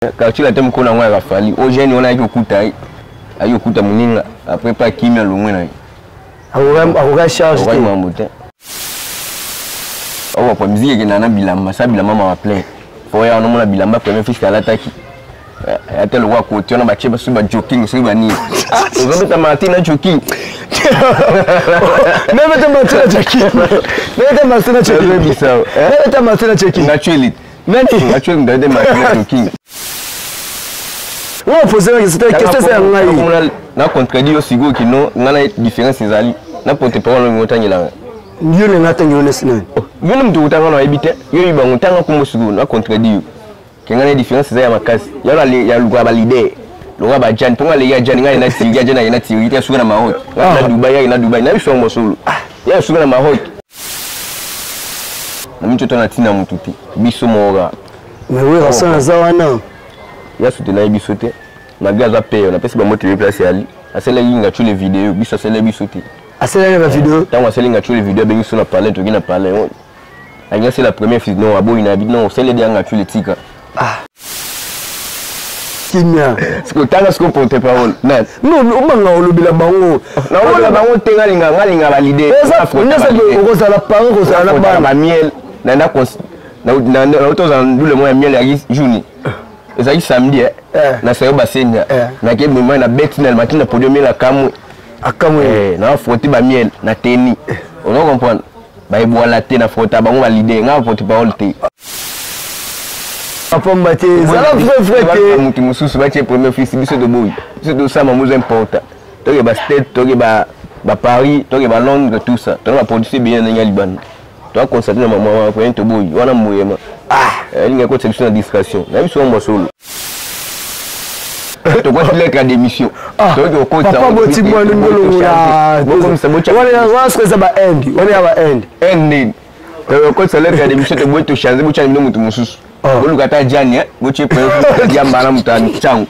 Quartier latin mokolo yango ya Fally o jeune wana ayaki kokuta ye ayaki kokuta moninga après pa akimi alongwe na ye akoka charge te mambo te okopwa miziki ekendaka na bilamba sa bilamba mama plein fo ya wana omona bilamba premier fils alataki eh, ata lokola koti wana batie basusu ba joking soki banini ah, ozobeta martin na joking meme te martin na joking meme te martin na joking meme te martin na joking ngachweli Nani? Actuel ndade ma joking. Nga opose nga question question eza ya ngai. Na contredit yo sikoyo kino nga na différence ezali. Na porte parole ngo tangela nga. Yo na tangela nesi nani? Oh, yo na mutu otanga na yebi te. Yo yiba ngo tanga kombo sikoyo na contredit yo. Kenga na différence eza ya makasi. Ya na ya luka ba leader. Loka ba Jan, ponga le ya Jan ngai na Syrie, Jan na Syrie, ya suka na Maroc. Na ah. Dubai, ya na Dubai, na biso mosolo. Ah, ya suka na Maroc. Na miso to na ntina motu te biso moko kaka. Mais Werrason aza wana. Ya soutenir ye biso te malgré aza père napesi bango tele place ya ali asalaki nga le video biso asalaki biso te. Asalaki ba video. Ntango asali nga le video abengi biso na palais toki na palais alingi asala première fils non aboyi na non osali ede yanga le tika. Ah. Kimia. Siko tanga siko porte parole. Nani? Non, obanga olobela bango. Na olobela bango te ngalinga ngalinga ba leader. Eza okozala parent okozala na bana. Ba miel na na na na tozala ndule moya miel ya journée. Ezalaki samedi eh. eh. Na sayo basenya. Eh. Na ke mema na beti na matin na podium miel akamwe. Akamwe. Eh, na frotter ba miel na teni. Ozo comprendre? Bayebwala te na frota bango ba leader nga porte parole te. Pamba te ezala vrai vrai te moto mosusu batie premier fils biso toboyi biso tosala mambo eza important toke ba state toke ba ba Paris toke ba Londres tout ça tona ba producer bien ndenge ya libanda toa constate na mama premier toboyi wana moyema ah elingi akotisa biso na distraction na biso mwa solo tokoti lettre ya démission ah, toyoki okotisa papa boti mwana ngolongola wana soki eza ba inde wana ya ba inde inde nini okotisa lettre ya démission toboyi tochange botyani bino moto mosusu ah. boluka ata jani botye diamba na moto ya ntango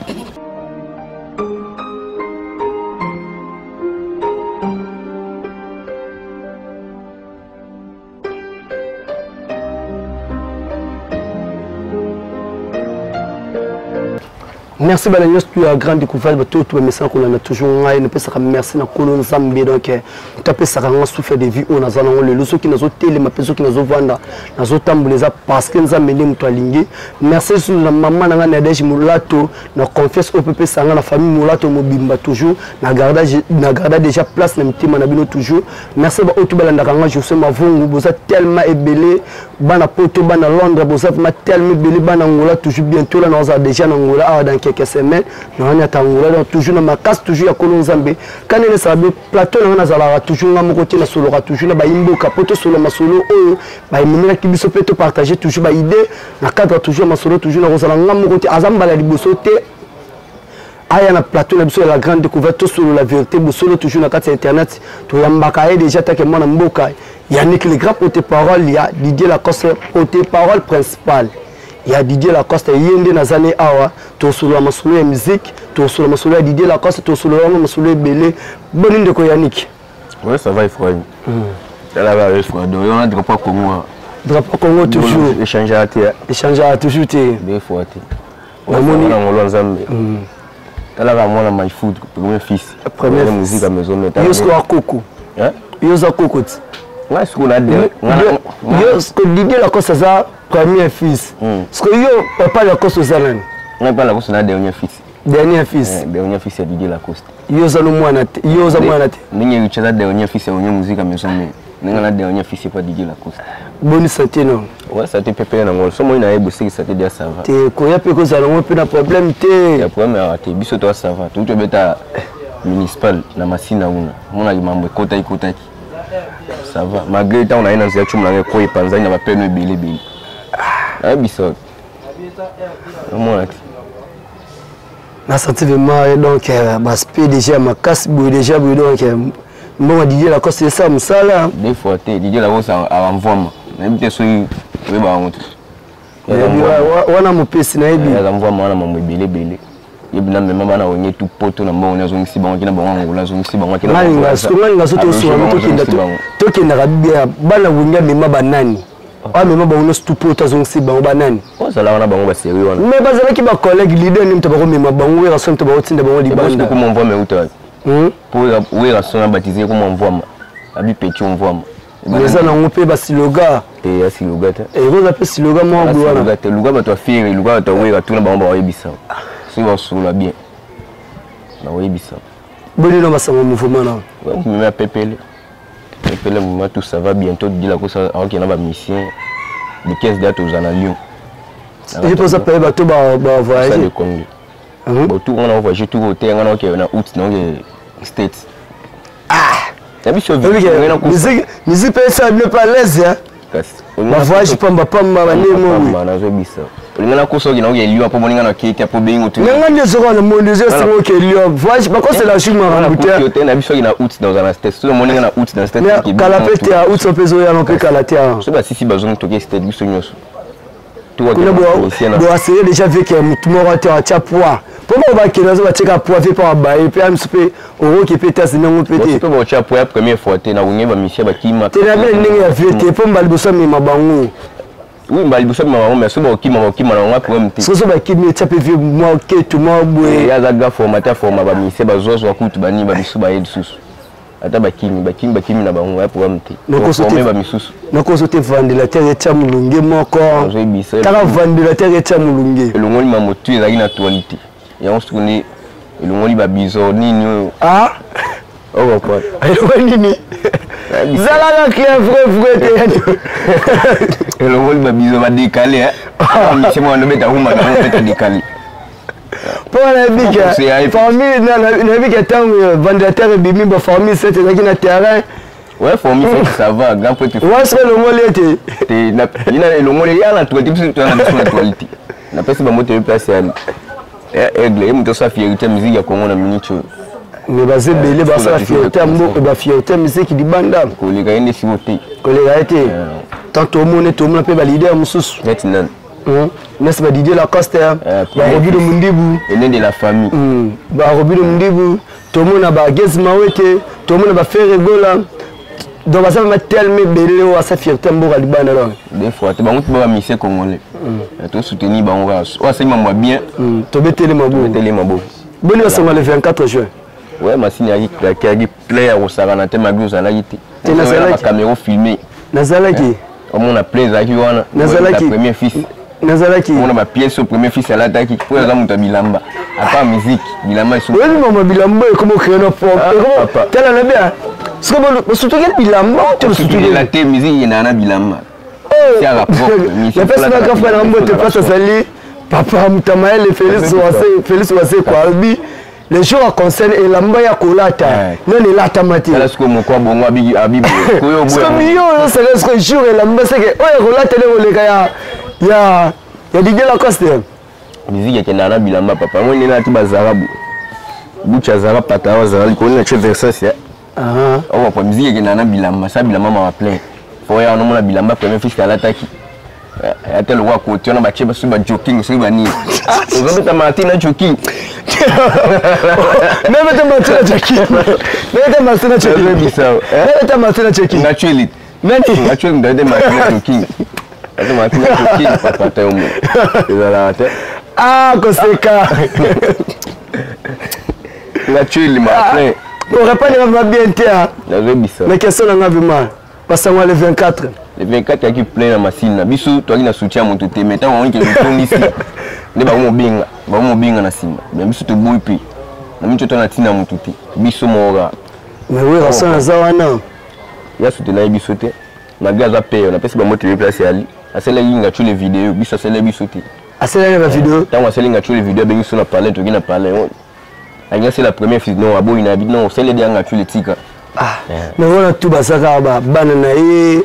Merci bana nyonso tu ya grande découverte bato oyo bamesana kolanda toujours ngai napesaka merci na nkolo nzambe donc eh, moto apesaka nga souffle de vie oyo naza nango lelo soki nazotelema mpe soki nazovanda nazotambola eza parce que nzambe nde moto alingi merci lisusu na mama na ngai nadege molato na confiance oyo mpe pesa nga na famille molato mobimba toujours na garda, na garda déjà place na mitema na bino toujours merci ba oyo balandaka nga José Mavungu boza tellement ebele bana poto bana Londres boza vraiment tellement ebele bana Angola toujours bientôt là naza déjà na Angola awa dans quelques semaines na ata Angola donc toujours na makasi toujours ya kolo Nzambe kanene esala bien plateau na nga nazalaka toujours nga moko te nasololaka toujours na bayimboka po tosolola masolo oyo bayememelaki biso mpe topartage toujours baidée na cadre toujours ya masolo toujours nakozala nga moko te aza mbala liboso te aya na plateau na biso ya la grande découverte tosolola vérité bosolo toujours na kati ya internet toyambaka ye déjà take mwana mboka yannick le grand porte parole ya didier lacoste porte parole principal ya didier lacoste ye nde naza ne awa tosolola masolo ya musique tosolola masolo ya didier lacoste tosolola yango masolo ebele boni ndeko yannick Ouais, ça va Ephraim. Mm. Ça va Ephraim. Donc on a drapeau Congo. Drapeau Congo toujours. Échanger te. Échanger toujours te. Deux fois te. Namoni na ngolo Nzambe. Mm. Talaka mwana my food premier fils. Premier musique à maison mais yo siko akoko. Hein? Yo za koko ti. Nga siko na de. Yo siko Didier Lacoste aza premier fils. Mm. Siko yo papa Lacoste oza nani? Nga papa Lacoste na dernier fils. Dernier fils. Eh, dernier fils ya Didier Lacoste. Yo oza no mwana te. Yo oza mwana te. Ndenge Richard aza dernier fils ya Wenge Musica Maison Mère. Ndenge na dernier fils ya Didier Lacoste. Boni santé non? Ouais, santé pepe na ngolo. Somo na ye boseki santé dia ça va. Te koya pe kozala ngo pe na problème te. Ya problème ya te biso to ça va. Tout beta municipal na masina una. Mona mambo ekota ekotaki. Ça va. Malgré ntango na ye na nzela tshuma na ngai ekoyi epanzani na bapeno ebele ebele. Nayebisa omona te. Na senti vraiment donc euh, ba déjà ya makasi boye déjà boye donc euh, mbongo Didier Lacoste esala mosala. Deux fois te Didier Lacoste avamvwama nayebi te soki oyeba yango te. Wana mopesi nayebi. Aza mvwama wana mambo ebele ebele. Yebi na mema bana wenge tu poto na mbongo nazongisi bango kina bango angola azongisi bango kina bango. Ngalinga soki tosolana tokenda tokendaka bien bana wenge amema banani. Amema bango nyonso tu poto, azongisi bango banani? Ozala wana, bango basérie wana. Mais bazalaki bacollègue leader nde moto bakomema bango. Werrason moto bakotinda bango libanda. Kuma mvwama euta wapi? Po Werrason abatize kuma mvwama, abi petit mvwama. Mais eza nango mpe basiloga. Te, ya siloga te. Ekoza mpe siloga moko boye wana. Siloga te. Luka bato ya Ferre, luka bato ya Wera, tuna bango, bakoyebisa. Soki basolola bien, bakoyebisa. Boni na masango mouvement na? Mouvement ya pepele pepele, mouvement tout ça va. Bientôt dila kosa aokende na bamusicien de 15 date, toza na Lyon. Ye mpo oza paye bato bavoyage. Bon, tour wana ovoyage, tour ote nga naoke na août, naoke States na biso. Musique mpe esala bino mpe à l'aise, bavoyage pambapamba bandemo. Nazobisa olinga nakosa oke naoke Lyon mpo moninga nakei te mpo bengi. Otu me nga nde soki na mondi ezosenga oke Lyon, voyage bakosela jour makambo te. Te, na biso oke na août, naoza na States. Soki moninga na août na States. Kala mpe te, août mpe ezoyana mpe kala te. So basisi bazongi, toke States biso nyonso. Kuna boaseye déjà vie ke motu moko te atya poids mpo bao bakende azo batieka poids vie mpo babaye mpe amiso mpe okoki mpe te asindi yango mpe te. Mpe baotya poids ya première fois te na wenge, bamisia bakima. Te, na bino ndenge ya vie te, mpo mbala liboso amema bango. Oui, mbala liboso amema bango, mais so bakokima, bakokima na bango, problème te. Soso bakimi, etya mpe vie mwa ketu mwa boye. Ye aza ga formateur, forma bamisia, bazwazwa kutu banini, bamisu baye lisusu. Ata bakimi, bakimi, bakimi na bango, ya problème te, forme bamisusu. Nakoso te, ventilateur etya molunge moko. Nazoyebisa. Taka ventilateur etya molunge. Elongoli mamotu ezalaki na actualité yango, soki nde elongoli babizo nini oyo. Ah. Okocomprendre. Elongoli nini? Zalaka clair, vrai vrai te. Elongoli babizo badécalé misie mwana obeta rumba nango obeta décalé. Mpo nayebi ke famille, nayebi ke ntango ventilateur ebimi, bafamille 7 ezalaki na terrain. Ouais, famille 7, ça va, grand prêtre. Ouais, soki elongoli ete. Te, ina elongoli ya na actualité, biso toza na biso na actualité. Napesi bango te place ya Aigle, ye moto asala fierté ya musique ya Congo na minute oyo. Mais baza ebele basala fierté ya mboka, bafierté ya musique libanda. Koleka ye nde siko te. Koleka ye te. Tant tomoni, tomona mpe baleader mosusu. Neti nani? Nesi baDidier Lacoste, baRobino Mundibu. Ene de la famille. BaRobino Mundibu, tomona baGez Mawete, tomona baFerre Gola. Donc baza vraiment tellement ebele oyo asa fierté mboka libanda donc. Des fois te, bango tuba bamusicien congolais, tosoutenir bango kaka oyo asali mambo ya bien. Tobeteli maboko. Tobeteli maboko. Boni basonga le 24 juin? Ouais, masini ayaki plein ya kosakana te, mabi ozalaki te. Te, nazalaki. Bacaméra filmé. Nazalaki. Omona plein ezalaki wana. Nazalaki. Premier fils. Nazalaki. Omona bapièce oyo premier fils alataki, po aza moto ya bilamba, à part musique, bilamba. Oyebi mama, bilamba ekoma okeye na propre. Tala na bien siko bosutuki bilamba to bosutukela te, musique ekendaka na bilamba. Napesi naka frère na mbote place azali, papa Mutamaele Félix Wase, Félix Wase kwa alobi le jour ya concert elamba ya kolata nani elatama te. Sikoyo moko bongo abibi. Siko biyo osaka siko jour elamba seke oyo akolata nde koleka ya Didier Lacoste. Musique ekendaka na bilamba, papa. Yango ndenge nati bazara bucha, azara pata, azara likolo na tie Versace. Okopwa, musique ekendaka na bilamba, sa bilamba mama plein fo ya onomona bilamba premier fils alataki ata lokwa koti wana batie soki bajoking, soki banini, ozobeta martin na joking. Nabeta martin na joking, nabeta martin na joking. Bisa. Nabeta martin na joking. Ngachweli. Nani? Ngachweli, ndabete martin na joking, ata martin na joking, papa, ta yo mo ezalaka te. Ah, koseka. Ngachweli martin. Orépondre va bien te. Nazobisa. Mais question nanga vraiment, basango le 24? Le 24 yaki plein na masini na biso, toyaki na soutien ya moto te, mais ntango bango kende tondisi nde bango mobenga na nsima, mais biso toboyi mpe na miso to na ntina moto te, biso moko kaka. Mais Werrason aza wana. Ya soutenir ye biso te, malgré aza père. Napesi bango tele place yali asalaki nga le video, biso asalaki biso te. Asalaki bavideo? Ntango asali nga le video, abengi biso na palais, toki na palais, alingi asala première fils, non, aboyi na bi non, osali ede nga le tika. Ah, mais wana tu baza kaka bana na ye,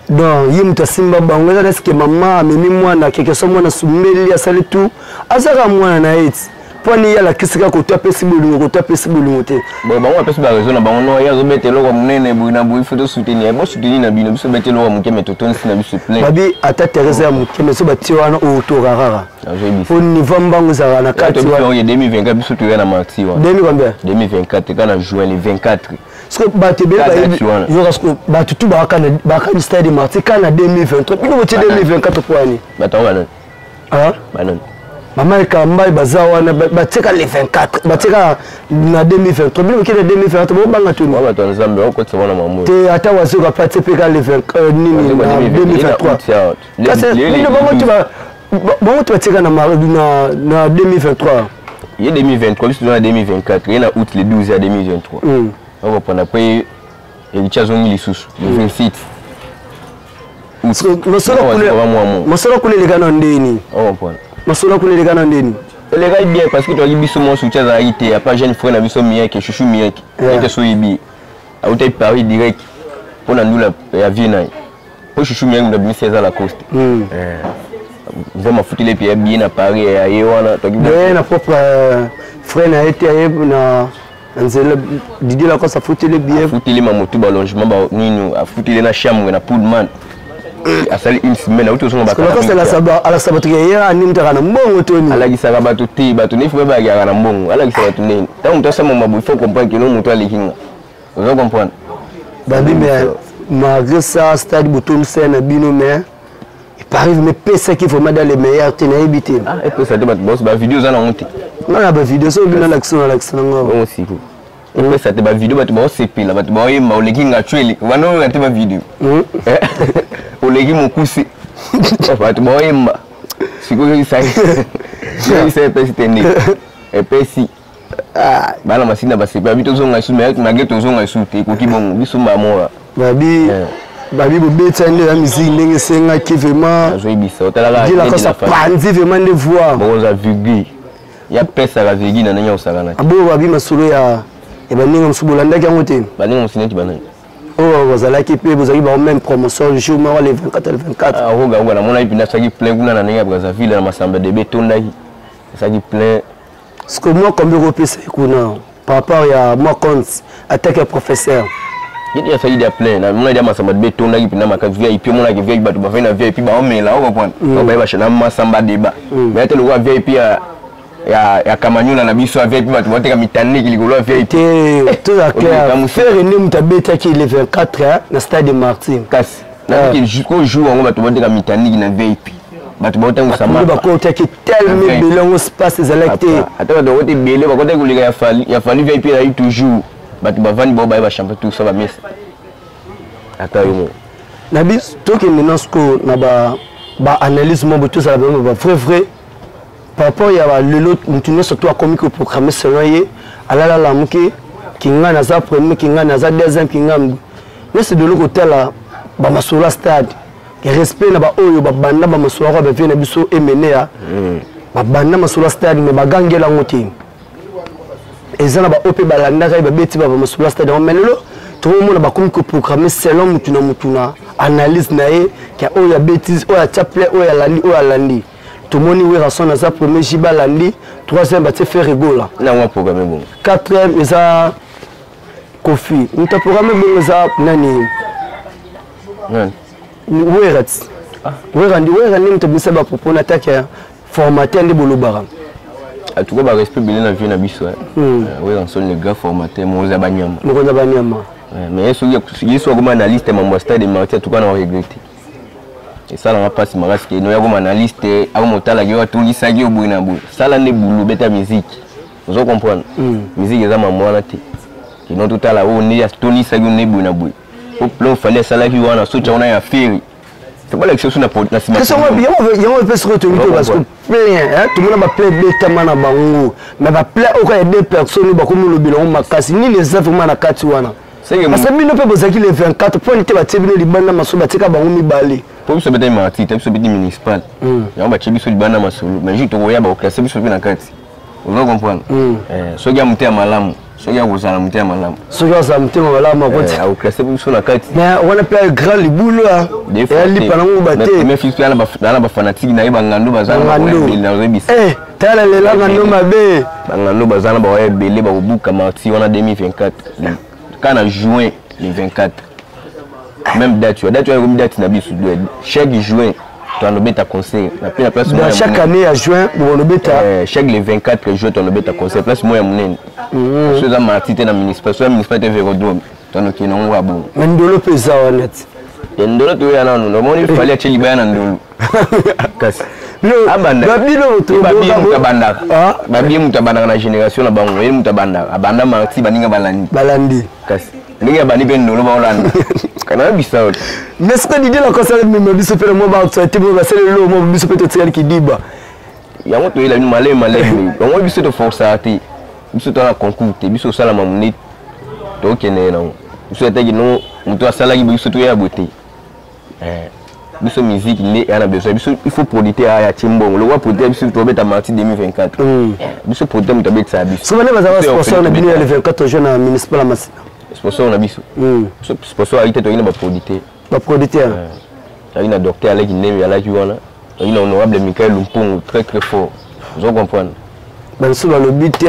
donc ye moto asimba bango. Eza eske mama amemi mwana keke so mwana asumbeli, asali tu, aza kaka mwana na ye ti mpo ani ye alakisi kaka koto apesi bolingo, koto apesi bolingo te. Bon, bango bapesi baraison na bango, non, ye azobeta eloko ya monene boye na boye, faut tosoutenir, bosoutenir na bino, biso beta eloko ya moke, mais totondisi na biso plein. Babi ata Therese ya moke, mais so batie wana oyo torarara. Nazoyebisa. Po niveau mbango ezalaka na kati wana. 2024 biso toya na marti wana. 2000 combien? 2024 kaka na juin le 24. Parce que bato ebele bayebi yoka siko bato tu bakani stade de martyr kaka na 2023, bino botie 2024 mpo ani? Bato yango banani? Banani? Mama Ekambai baza wana, batieka le 24, batieka na 2023, bino bokie na 2024, bobanga toni? Bato ya Nzambe bakotisa wana mamu. Te, ata wazoka pe atie mpe ka le 20 nini na 2023, kasi bino bango ti batieka na 2023. Ye 2023, biso na 2024. Ye na août le 12 ya 2023, okopona mpe Héritier azongi lisusu le 27. Masolo kuna eleka na ndeni? Okomprendre. Masolo kuna eleka na ndeni? Elekaki bien, parce que toyaki biso mwa soutien azalaki te, apa jeune frère na biso Miyeke, Chouchou Miyeke. Ete so oyebi, autaki Paris direct mpo na ndula ya vie na ye, mpo Chouchou Miyeke moto abimisi eza Lacoste. Vraiment afuteli epi ya billet na Paris ya ye wana. Ye na propre frère na ye te, aye na nzela Didier Lacoste afuteli billet. Afuteli mamotu, balogement nini, afuteli na chambre na Pullman, asali une semaine, auti ozonga. Lacoste alakisa bato ke ye animtaka na mbongo toni? Alakisaka bato te. Bato nde fo bayakaka na mbongo. Alakisa bato ndeni? Ntango moto asala maboye, faut comprendre que no moto aleki nga, oza comprendre. Babi, mais malgré ça, stade botondisa na bino, mais Paris mepesaki vraiment dans les meilleurs te, nayebi te. Epesa te, bato boso bavideo oza nango te. Nga na bavideo, so bino nalakisa, nalakisa nango. Bongo siko epesa te bavideo, bato baosepela, bato baoyemba oleki nga cweli wana, oyoka te bavideo oleki mokuse, bato baoyemba. Sikoyo soki epesi te, ndenge epesi bana masini na basepela, bi tozonga esu, mais malgré tozonga esu te, ekoki bongo biso mbamora. Babi bobetisa nde ya musique ndenge esengaki vraiment. Nazoyebisa, otalaka. Lacoste apanzi vraiment nde voir. Bokozwa virgule ya pesaka virgule na ndenge osakana. Abo babi masolo ya baninga mosusu, bolandaki yango te? Baninga mosusu neti banani? Oyo bazalaki mpe, bozalaki bango même promotion jour moko, le 24, le 24. Roga roga, namonaki mpena asalaki plein kuna na ndenge ya Brazzaville, na Masamba debe etondaki, asalaki plein. Parce que moi, combien kopesa ye kuna par rapport ya mwa compte attaque ya professeur? Yeti asali dia plein, namona dia Masamba debe etondaki mpena makasi. VIP omonaki VIP, bato bafai na VIP, baomela, ocomprendre, bayeba na Masamba deba, mais ate lokola VIP ya Kamanyola na biso ya VIP, bato bateka mitaniki likolo ya VIP. Te, toza clair, Ferre nde moto abetaki le 24 na stade de Martyr. Kasi nabiki jusqu'au jour yango, bato bateka mitaniki na VIP, bato baotangisa. Bakotaki tellement ebele yango, space ezalaki te. Ata bato bakota ebele, bakotaki koleka ya Fally. Ya Fally VIP ezalaki toujours, bato bavandi, bao baye bachampion, tout ça, bamesa, ata yo moko. Na biso tokende na sikoyo na baanalyse moko boye, tozala vraiment ba vrai vrai par rapport ya balelo. Motu nyonso to akomi koprogramme selon ye, alala lamuki kinga naza premier, kinga naza deuxième, kinga nyonso. Dolo kotala bamasolo ya stade, respect na baoyo babanda bamasolo yango, bavie na biso emene ya babanda masolo ya stade, mais bagangela yango te. Eza na baoyo mpe balandaka ye, babeti ba bamasolo ya stade yango. Mais lelo tokomona bakomi koprogramme selon mutu na mutu na analyse na ye, ke oyo abeti, oyo atia plein, oyo alandi, oyo alandi. Tomoni Werrason aza premier, JB alandi, troisième batie Ferre Gola. Nango programme bongo. Quatrième eza Kofi. Moto aprogramme bongo eza nani? Wera ti Wera ndi Wera nde moto abimisa bapropos na atake ya formateur nde bolobaka. En tout cas, barespect ebele na vie na biso. Werrason, le grand formateur, mokonzi ya banyama. Mokonzi ya banyama. Mais soki ye so akoma na liste mambo ya stade Martyr, en tout cas na regrette, esalanga mpasi makasi ke noya koma na liste, akoma otalaki yo, atolisaki yo boye na boye. Sala nde bulu, beta musique, ozo comprendre? Musique eza mambo wana te kino totala oyo nde atolisaki yo nde boye na boye. Po plan Fally asalaki wana, soki wana ya Ferre, tobalakisa biso na nsima. Yango mpe soki toyebi te, parce que plein tomona baplein ebetama na bango, mais baplein oyo kaka ya deux personnes bakomi olobela yango makasi. Nini eza vraiment na kati wana? Parce que bino mpe bozalaki le 24, mpo te batie bino libanda masolo, batieka bango mibale. Po biso betaki Martyr te, biso beti municipal, yango batie biso libanda masolo. Mais jour tokoya, bakoclasse biso mpe na kati, ozo comprendre? Soki ya motema malamu, soki akozala motema malamu. Soki azala motema malamu, akoti. Akoclasse biso na kati. Mais wana mpe grand libulu eyalipa nango bate. Mais fils na bafanatike na ye, bangando baza nazoyebisa. Tala lela ngando mabe. Bangando baza na baoya ebele, bakobuka Martyr wana 2024, kaka na juin le 24, même date wa date wana ekomi date na biso. Chaque juin toanobeta concert na pe na place. Dans chaque année ya juin bolobeta? Chaque le 24 juin toanobeta concert, place moko ya monene. So eza Martyr te, na municipal, so ya municipal te, Vélodrome. Tokende nango kaka bongo. Mais ndolo mpe eza wana ti. Ya ndolo toya nanu, namoni Fally atie libaya na ndolo. Kasi abanda bino babie moto abandaka, babie moto abandaka na génération na bango, ye moto abandaka, abanda marti, baninga balandi. Balandi. Kasi ndenge abandi mpe ndolo baolanda kana bisa oyo. Mais soki Didier Lacoste amema biso mpe na mwa baactualité moko basali eloko moko, biso mpe totikali kidiba. Yango toyela bino maleme maleme. Yango biso toforçaka te, biso toza na concours te, biso osalama moneti tokende nango. Biso ataki no moto asalaki biso toya boye te. Biso musique nde eya na besoin biso. Il faut producteur aya atie mbongo lokwa producteur. Biso tobeta marti 2024, biso producteur moto abetisaka biso. So bane bazala sponsor na bino ya le 24 juin na municipal ya Masina? Sponsor na biso, sponsor ayi te, toyaki na baproducteur. Baproducteur. Toyaki na docteur alaki ndenge alaki wana, toyaki na honorable Michael Lumpungu, très très fort, ozo comprendre. Bamisu balobi te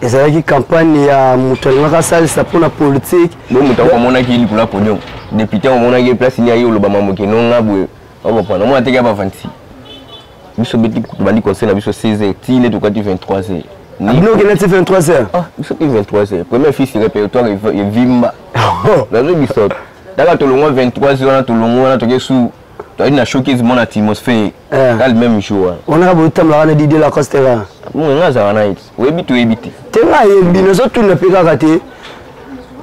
ezalaki campagne ya moto alingaka asalisa mpona politique. Bo moto yango amonaki likolo ya podium, député yango amonaki place nini aye oloba mamoke nonga boye, ocomprendre. Omona teki ya bavanti biso beti, tobandi conseil na biso 16 heures ti nde tokati 23 heures. Bino okende ti 23 heures? Ah, biso ti 23 heures, première fils répertoire evimba. Nazoyebisa, taka tolongwa 23 heures wana, tolongwa wana toke su toyaki na showcase mona atmosphère ka le même jour wana. Wana botambolaka na Didier Lacoste kaka? Nga azalaka na ye ti oyebi, toyebi te. Te, nga ayebi, nazotuna mpe kaka te.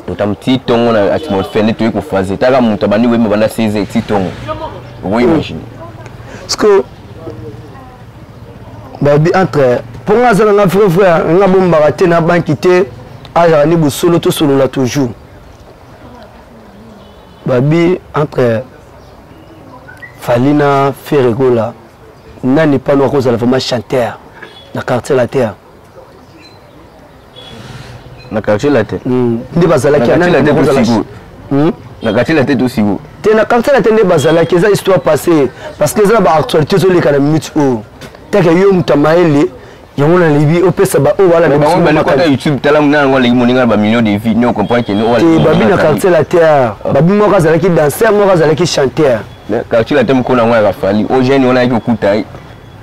Totamu ti ntongo na atmosphère nde toyei kofaze. Taka moto abandi koyemba banda 16 heures ti ntongo, okoimagine. Parce que babi entre mpo nga aza na nga vrai vrai, nga bombaka te na banki te, azala nde bosolo, tosolola toujours. Babi entre Fally na Ferre Gola, nani pano akozala vraiment chanteur na Quartier Latin? Na Quartier Latin? Nde bazalaki. Na Quartier Latin to siko? Te, na Quartier Latin nde bazalaki. Eza histoire passée, parce que eza na baactualité ezoleka na minute oyo. Teke yo moto ya mayele, yango nalobi opesa baoyo balanda YouTube. Tala mona yango aleki moninga na bamillion de vues, ne comprend ke. Te, babi na Quartier Latin, babi moko azalaki danseur, moko azalaki chanteur. Quartier Latin mokolo yango yaka Fally o jeune wana ayaki okuta ye,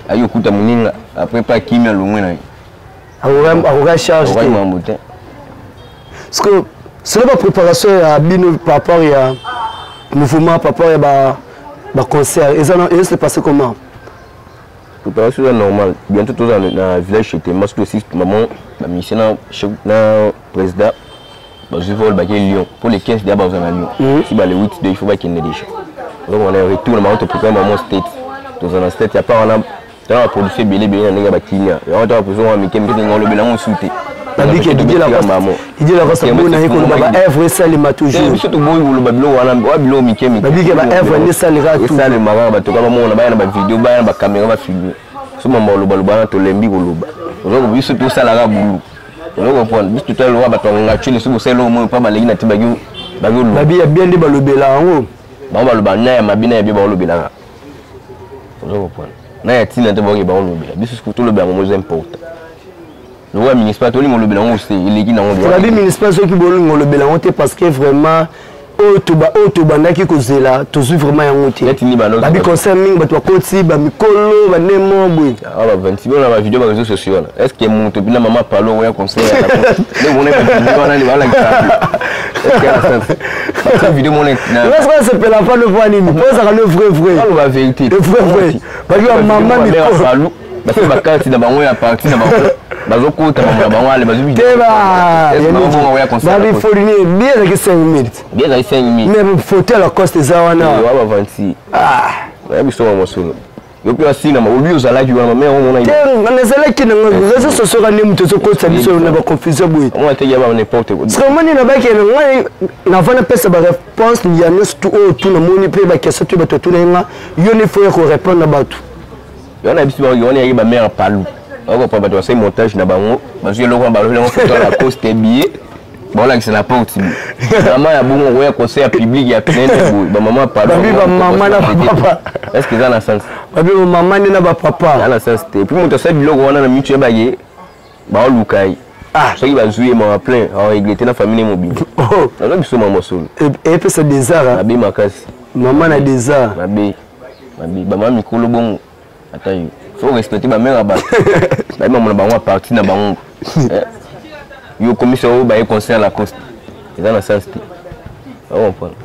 ayaki okuta moninga après pa akimi, alongwe na ye. Akoka charge te. Mambo te. Parce que selon bapréparation ya bino par rapport ya mouvement, par rapport ya baconcert, eza se passe comment? Préparation eza normal. Bientôt toza na village chez Tema. Soki aussi maman bamusicien na chef na président bazwi vol, bake Lyon pour le 15 deya baza na Lyon. Si ba le 8 de il faut bakende déjà. Donc on a retour na bango, toprépare maman state, toza na state ya part wana. Tala baproduction ebele ebele na ndenge ya bakinia yango, tala baproduction wana mike mike, ndenge olobela yango su te. Babiki Didier Lacoste abona ye koloba baœuvre esalema toujours. Biso toboyi koloba biloko wana wa biloko mike mike. Babiki baœuvre nde esaleka. Tout esalema kaka, bato kaka bamona, baya na bavideo, baya na bacaméra, bafilme. So mama olobaloba wana, tolembi koloba. Ozoko biso tosalaka bulu, ozo comprendre. Biso totala bato ya ngacule, soki bosala eloko moyo mpa baleki na te, baki oloba. Babi ya bien nde balobela yango. Bango baloba na ya mabe, na ya bien baolobelaka, ozo comprendre, na ya ntina te baoke baolobela. Biso soki tolobela yango eza important. Lokola municipal tolinga olobela yango se eleki nango. Babi municipal, soki bolinga olobela yango te, parce que vraiment oyo tobandaki kozela tozwi vraiment yango te. Babi concert mingi bato bakoti bamikolo bandemo boye. Awa ba 26 na ba vidéo ba réseaux sociaux wana, est ce que moto bina mama palo oya concert nde mona vidéo wana ni balakisa, est ce que na sens vidéo mona? Na sepela pa le voix nini po ezaka le vrai vrai. Aloba vérité. Le vrai vrai, babi ba mama mikolo basi bakati na bango ya parti na bango, bazokota bango na bango ale bazwi. Te, babi folini bien ezalaki 5 minutes. Bien ezalaki 5 minutes. Mais photo ya Lacoste eza wana. Wa ba 26 nayebi so mosolo yo mpe asinama obi ozalaki wana me omona. Te, nazalaki nango réseau sociaux ka nde moto ezokotisa biso na baconfusion boye. Omona teki ya ba n'importe quoi. Parce que omoni na baki na ngai nava napesa baréponse ya nyonso tu oyo tu namoni mpe baquestion tu bato atuna nga, yo nde faut ya korépondre na bato. Wana biso bango wana yaki bamare palu, okopa bato basali montage na bango, bazwi eloko wana, balobi yango photo ya Lacoste, billet baolakisa na porte. Mama ya bongo okoya conseil ya public ya pleine boye, bamama palu. Babi bamama na bapapa. Est ce que eza na sens? Babi bamama nde na bapapa. Eza na sens te. Puis moto asali biloko wana na mitu ya baye baoluka ye, soki bazwi ye mawa plein, aoregrete na famille ne mobimba. Naza biso mama solo. Epesa désart. Mabe makasi. Mama na désart. Mabe mabe, bamama mikolo bongo, ata yo faut respecter bamare ya bato, baye mamona bango aparti na bango. Yo komisa oyo baye concert Lacoste. Eza na sens te. Ocomprendre?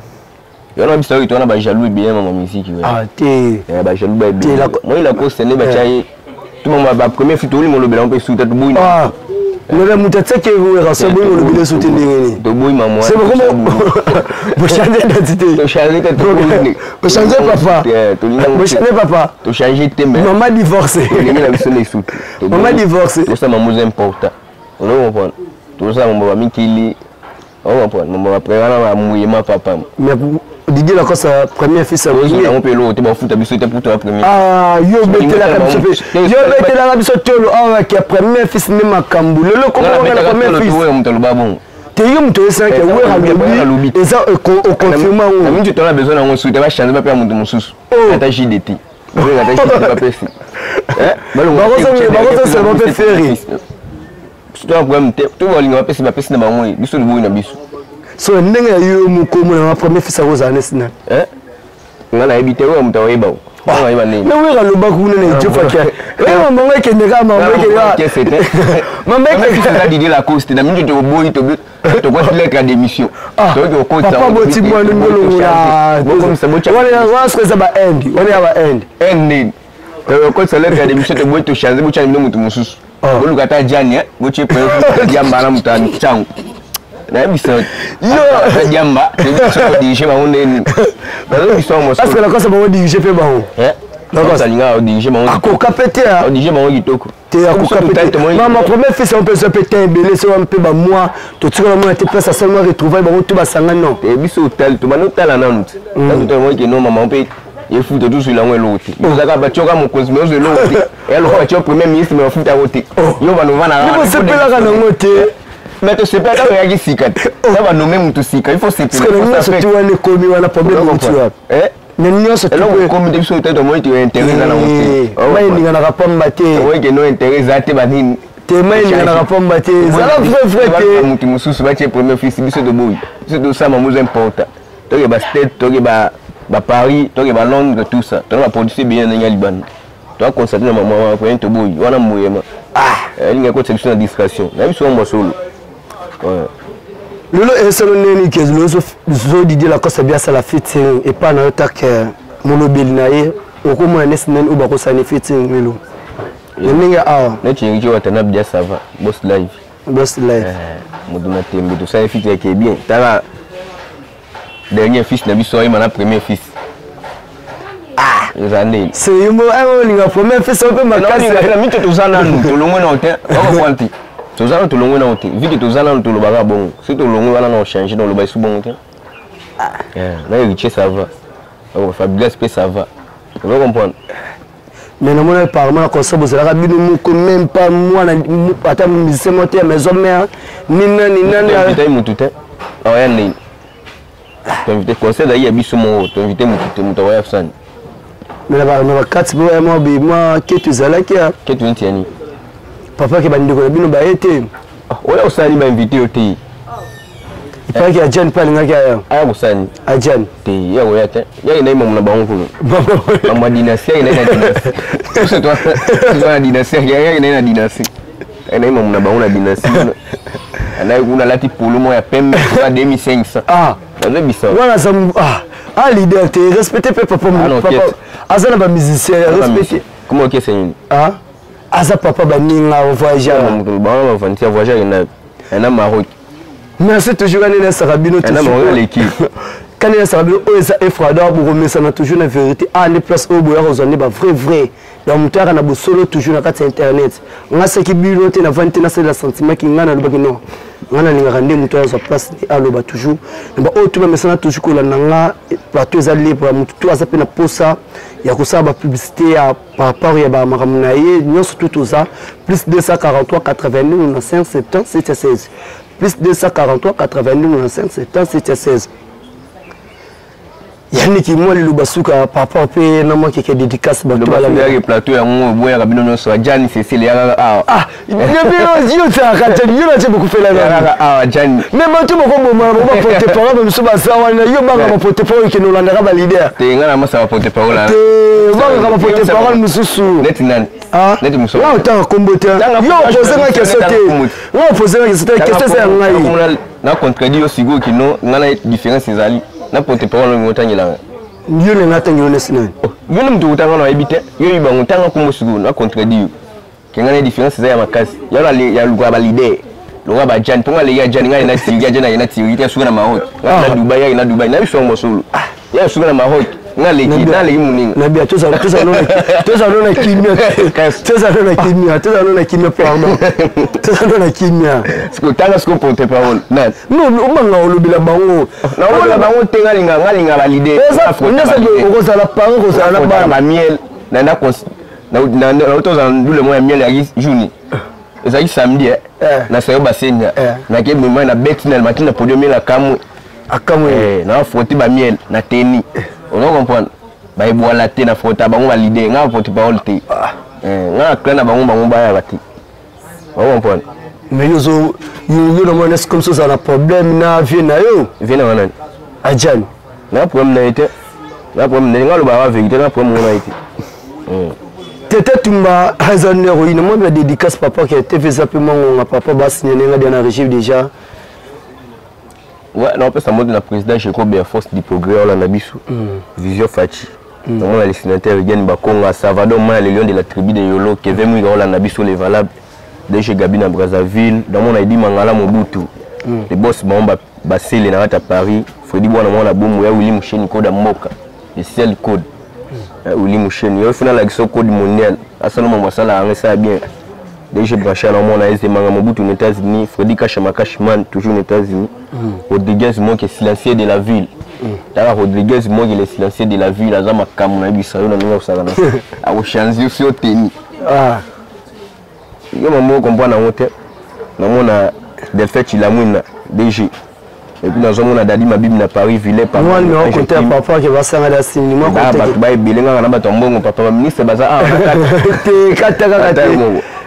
Yo na biso to na ba jaloux bien mama musique. Ah te. Eh ba jaloux ba bien. Moi la cause ne ba tchaye. Tout le ba premier fille to molobela mpe suta to boyi. Ah. Lobe moto atiaki werrason boyi molobela sote ndenge nini? To boyi mama. C'est comment bo changer d'identité. To changer te to Bo changer papa. Bo changer papa. To changer te mais. Maman divorcée. Tolingi na biso na esuki. Maman divorcée. Tosala mamuza important. Ozo comprendre? Tosala mambo ba mikili. Ozo comprendre? Mambo ba pré wana ba muyema papa. Mais Didier Lacoste premier fils ya Wenge. Yango pe eloko te bafuta biso te pour toi premier. Ah yo betelaka biso pe. Yo betelaka biso tolo awa ke premier fils nde makambo. Lelo koma wana premier fils. Oyo moto aloba bongo. Te yo moto oyesaki wera alobi eza oconfirme yango. Na mingi tona besoin nango suite ba changer ba pe ya moto mosusu. Ata JDT. Ata JDT ba pesi. Eh bakozosela mpe Ferre. Biso toza problème te. To balinga bapesi bapesi na bango biso loboyi na biso. So ndenge ya yo moko omona premier fils akozala nesi nani? Eh? Nga nayebi te oyo moto akoyeba o. Nga nayeba ndenge. Mais wera alobaki kuna na Ethiopie ke oyo mamango ekende kaka mamango ekende kaka. Kese te. Mama ekende. Eza Didier Lacoste na mingi toboyi tobi tokoti lettre ya démission. Toyoki okotisa. Papa boti mwana ndolongola. Wana wana soki eza ba Inde, wana ya ba Inde. Inde nini? Okotisa lettre ya démission toboyi tochange botya bino moto mosusu. Boluka ata Jani botie diamba na moto ya ntango. Nayebisa yo diamba todirige bango ndeni nazobisa yango. Parce que Lacoste bango dirige mpe bango. Lacoste alingaka odirige bango. Akoka mpe te. Odirige bango kitoko. Te akoka mpe te. Mama premier fils yango mpe eza mpe te ebele so mpe bamwa totikala mona te place asalema retrouvaille bango to basanga non. Te biso otali tobanda otala nanu te. Totala moke no mama mpe efuta tozwela yango eloko te. Ozalaka batioka mokonzi mais ozwa eloko te. Eya lokola batio premier ministre mais bafuta yango te. Yo banovanda. Bosepelaka nango te. Mais tosepela ntango eyaki sika te. Na banome moto sika, il faut sepela. Nyonso ti wana ekomi wana problème euti wapi? Mais nyonso eloko ekomi te biso te tomoni te intérêt eza nango te. Mai eninganaka pamba te. Omoni ke no intérêt eza te banini. Te mai eninganaka pamba te. Ezala vrai vrai te. Moto mosusu batie premier fils biso toboyi. Biso tosala mamuzo important. Toke ba state, toke ba ba Paris, toke ba Londres, tout ça. Tona ba producer bien ndenge ya libanda. Toa constate na mama premier toboyi wana moyema. Elingi akotisa biso na distraction. Na biso mwa solo. Lelo esalo ndenge ke lelo zo Didier Lacoste abi asala featuring epai na yo take molobeli na ye okomona nesi nani oyo bakosala ni featuring lelo na ndenge awa. Neti Héritier Watanabe dia ça va boss live. Boss live. Moto na tembe tosali featuring ke bien. Tala dernier fils na biso ayema na premier fils. Eza ndeni. Seyimo olinga premier fils oyo mpe makasi. Na mito toza nanu tolongwe nao te. Okokwala te. Toza nanu tolongwe nao te. Vu que toza nanu tolobaka bongo. Soki tolongwe wana na ochange na oloba esu bongo te. Na Héritier ça va. Fabregas mpe ça va. Ozo comprendre? Mais namoni apparemment na concert bozalaka bino moko même pas mwana ata musicien moko te ya maison mère ni nani nani. Toinvite motu te. Awa ndeni. Toinvite concert ezalaki ya biso moko. Toinvite motu te moto akoya sani. Mais na bakati mpo ya mwa mwa ketu ezalaki ya. Ketu neti ya nini? Papa ke bandeko na bino baye te. Oya kosala bainvite yo te. Ipalaki Adjan mpe alingaki aya. Aya kosala nini? Adjan. Te ye akoya te. Ye akendaki mambo na bango kuna. Mambo ya dynastie akendaki na dynastie. Biso toza na dynastie ye akendaki na dynastie. Akendaki mambo na bango na dynastie. Andaki kuna alati polo moko ya pembe na 2500. Ah. Nazobisa. Wana aza ah leader te respecte mpe papa papa aza na ba musicien respecte. Comment okese nini? Ah aza papa baninga voyageur. Bango bavandi voyageur akendaki na Maroc. Merci toujours kanene esaka bino kanene esaka bino oyo eza efrador bokomesana toujours na vérité a nde place oyo boyaka kozwa nde ba vrai vrai donc moto ayaka na bosolo toujours na kati ya internet. Nga soki bino te navandi te nasalela sentiment ki ngai nalobaki non ngai nalingaka nde moto azwa place nde aloba toujours na baoyo to bamesana toujours kolanda nga plateau eza libre moto to aza mpe na posa ya kosala bapublicité ya par rapport ya bamakambo na ye nyonso tu toza plus 243 82 95 70 716 plus 243 82 95 70 716. Yannick mwa liloba suka par rapport mpe na mwa keke dédicace bato balabelaki plateau yango eboyaka bino nyonso Jani Cécile yakaka awa. Ah yo ozalaka Jani yo natie bokufela yakaka awa Jani. Mais bato bokobomana bango baporte parole bamisu baza wana yo banga baporte parole ekende olandaka baleader. Te nga na masa baporte parole. Te obangaka baporte parole mosusu. Neti nani? Neti mosusu. Nga otanga kombo te. Yo opose nga question te. Nga opose nga question te. Question eza ya ngai. Na contredit yo sikoyo kino nga na différence ezali na porte parole oyo otangelanga. Yo na nga tangelo nesi nani? Oh, yo na moto otanga na oyebi te. Yo oyebi bango tanga kombo sikoyo na contredit yo. Ke nga na différence eza ya makasi. Ya na ya luka ba leader. Lokola ba Jan, mpo nga aleki ya Jan, nga na Turquie, ya Jan aye na Turquie, te suka na Maroc. Nga na Dubaï, ya na Dubaï. Na biso mosolo. Ya suka na Maroc. Nga aleki, na aleki moninga. Na bia tozala tozala na kimia. Tozala na kimia, tozala na kimia pardon. Tozala na kimia. Siko tanga siko porte parole. Nani? Non, obanga olobela bango. Na olobela bango te nga linga nga linga ba leader. Eza okozala parent okozala na bana. Ba miel na na na tozala ndule moya miel ya journée. Ezalaki samedi eh. Na sayo basenya. Na ke bima na beti na matin na podium miel akamwe. Akamwe. Eh, na frotter ba miel na teni. Ozo comprendre? Ba ebwala te na frotter bango ba leader nga porte parole te. Eh, nga na clan na bango bango baya te. Ozo comprendre? Mais yo zo yo na mwana comme ça na problème na vie na yo. Vie na nani? Adjani. Na problème na ye te. Na problème na ye nga lobaka vérité na problème na ye te. Tete Tumba aza nero ina moi ba dédicace papa ke TV eza pe mangonga papa ba signer nga dia na régime déjà. Ouais, na pesa mode na président Jacob ya force du progrès olanda biso. Vision Fachi. Namona le sénateur Eugène Bakonga, Salvador Maya, le lion de la tribu de Yolo, Kevin Mwiga olanda biso les valables. DG Gabi na Brazzaville, namona Edi Mangala Mobutu. Le boss bango basele na kati ya Paris, Freddy Bwana mwana bombo ya Willy Musheni code mboka. Le seul code. Willy Musheni, yo funa la code mondial. Asala mama asala yango ça bien. DG Brachal namona Eze Manga Mobutu aux États-Unis, Freddy Kashama Cashman toujours aux États-Unis. Rodriguez Moke silencieux de la ville. Tala Rodriguez Moke le silencieux de la ville aza makambo na yebisa yo na ndenge osaka na. Akochange yo teni. Ah. Yo mama comprendre yango te. Namona Delphin Chilamwina DG. Et puis nazomona Dadi Mabibi na Paris Ville papa. Moi numéro compte ya papa ke basanga da sini moi compte. Bato ba ebele ngaka na bato ya mbongo papa ba ministre baza awa. Te kata kaka te.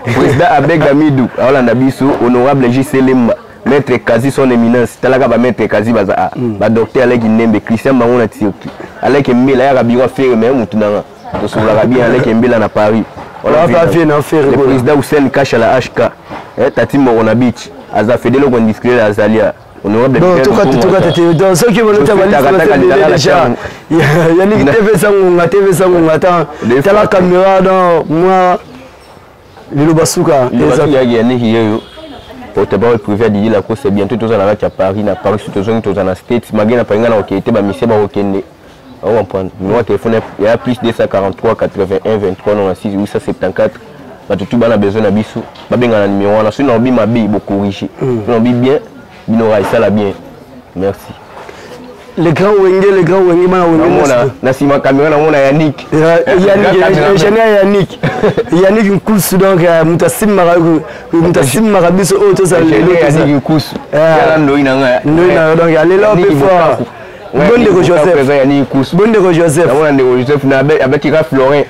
Président Abeg Amidou aolanda biso honorable JC Lemba maître Kazi son éminence talaka ba maître Kazi baza a ba docteur Aleki Ndembe Christian Bango na Turquie Aleki Mbela yaka biro affaire mais mutu nanga tosololaka bien Aleki Mbela na Paris. Le président Hussein Kasha la HK Tati Moko na beach aza fedelo ko indiscret Azalia. Honorable donc soki bolota balisi déjà yaniki tv sangonga tv sangonga ta tala caméra donc moi liloba suka yaniki yeyo porte parole privé ya Didier Lacoste bientôt tozala na kati ya Paris na Paris soki tozongi tozala na States malgré na Paris nga na kokende te bamisie bakokende. On comprend. Numéro de téléphone il y a plus 243 81 23 96 874. Bato tout bana besoin na biso. Babenga na numéro wana soki na obi mabe bo corriger. Soki na obi bien bino ra esala bien. Merci. Le grand Wenge, le grand Wenge, bana Wenge. Namona na sima caméra namona Yannick. Yannick, ingénieur Yannick. Yannick Nkusu donc mutu asimbaka mutu asimbaka biso oyo tozala lelo. Yannick Nkusu. Yala ndoi na nga. Ndoi na donc alelo pe fort. Bon ndeko Joseph. Bon ndeko Joseph. Namona ndeko Joseph na abeti ka Florin.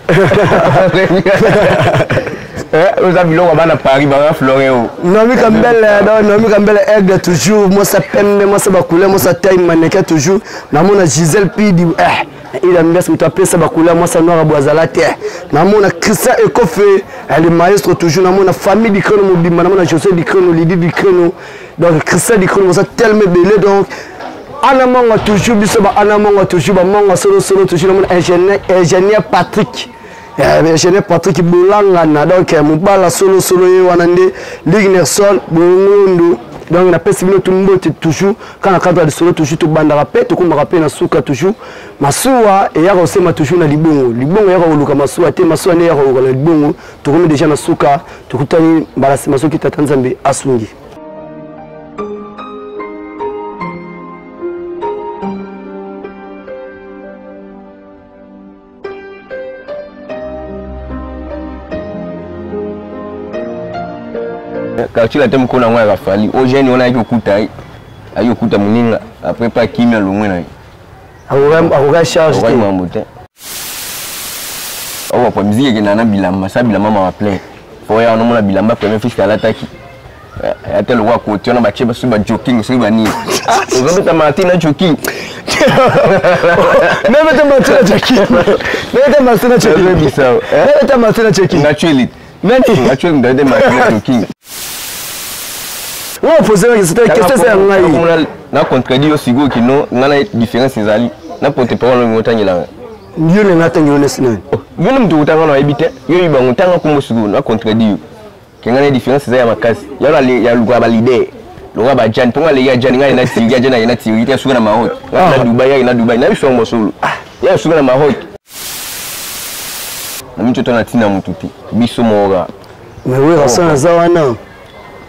Oza biloko bana Paris ba Florin o. Naomi Kambele, donc Naomi Kambele aigle toujours, moi ça pembe, moi ça ba couleur, moi ça taille mannequin toujours. Namona Gisèle Pidi, il a mis mutu apesa ba couleur, moi ça noir boazala te. Namona Christian Ekofe, le maestro toujours, namona famille du Créno mobimba, namona José du Créno, Lydie du Créno. Donc Christian du Créno, ça tellement belé donc Anna Mongo toujours biso ba Anna Mongo toujours ba Mongo solo solo toujours namona ingénieur ingénieur Patrick. Ingénieur Patrick Bolangana donc mobala solo solo ye wana nde Ligue Nelson Bongondo donc napesi bino tumbote toujours kana cadre ya lisolo toujours tobandaka pe tokomaka pe na suka toujours masuwa eyaka kosema toujours na libongo libongo eyaka koluka masuwa te masuwa nde eyaka koluka na libongo tokomi déjà na suka tokutani mbala nsima soki tata Nzambe asungi. Quartier la teme kona ngwa ya Fally o jeune wana ayaki okuta ye ayaki okuta moninga après pa kimia longwe na ye akoka charge te mambo te okopa miziki ekenda na bilamba sa bilamba mama plein fo ya onomona bilamba premier fils alataki ata lokwa koti wana batie basoki ba joking soki banini ozobeta martin na joking mebeta martin na joking mebeta martin na joking mebeta martin na joking naturally nani naturally ndabete martin na joking. Nga opose nga question, question eza ya ngai. Na contredit yo sikoyo kino nga na différence ezali na porte parole oyo otangelanga. Yo na nga tangelo nesi nani? Oh, yo na moto otanga na oyebi te. Yo oyebi bango tanga kombo sikoyo na contredit yo. Ke nga na différence eza ya makasi. Ya na ya luka ba leader. Loka ba Jan, ponga leya Jan nga na Syrie, Jan na Syrie te suka na Maroc. Nga na Dubai, ya na Dubai. Na biso mosolo. Ya suka na Maroc. Na micho to na tina mutu te. Biso moko. Mais oui, Rassan aza wana.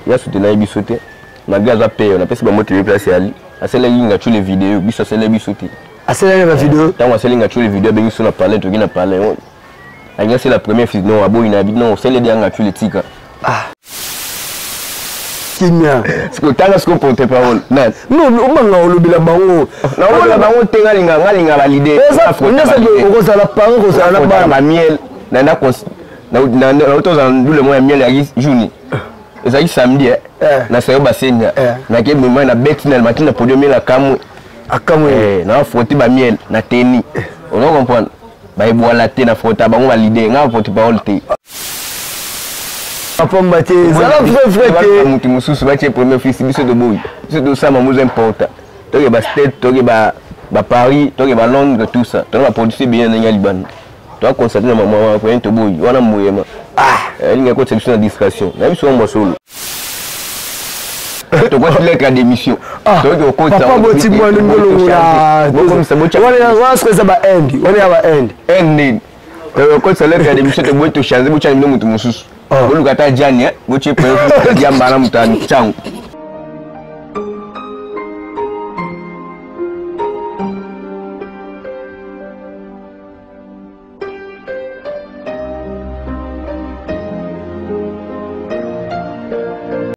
Ya soutenir biso te. Malgré aza père, napesi bango tele place ya ali. Asalaki nga tule video, biso asalaki biso te. Asalaki ba video. Tango asali nga tule video, abengi biso na palais, toki na palais. Alingi asala première fils, non, aboyi na bi, non, osali dia nga tule tika. Ah. Kimia. Siko tanga siko porte parole. Nani? Non, obanga olobela bango. Na olobela bango te nga linga nga linga ba leader. Eza okozala parent kozala na bana. Ba miel na na na tozala ndule moko ya miel ya journée. Ezalaki samedi eh. Na sayo basenya. Na ke bima na beti na mati na podium miel akamwe. Akamwe. Eh, na frotter ba miel na teni. Ozo comprendre? Ba ebwala te na frotter bango ba leader nga porte parole te. Pamba te, ezala vrai vrai te. Mutu mosusu batie premier fils biso toboyi. Biso tosala mamuzo important. Toke ba state, toke ba ba Paris, toke ba Londres, tout ça. Toke ba producer bien ndenge ya libanda. Toa constater na mama wana koyen toboyi wana moyema. Ah, elingi akotisa biso na distraction. Na biso mwa solo. Tokoti lettre ya démission. Toki okotisa. Papa boti mwana ngolongola. Bokomisa botya. Wana wana sikoyo eza ba end. Wana ya ba end. End nini? Okotisa lettre ya démission toboyi tochange botya bino moto mosusu. Boluka ata Jani, botye premier diamba na moto ya ntango.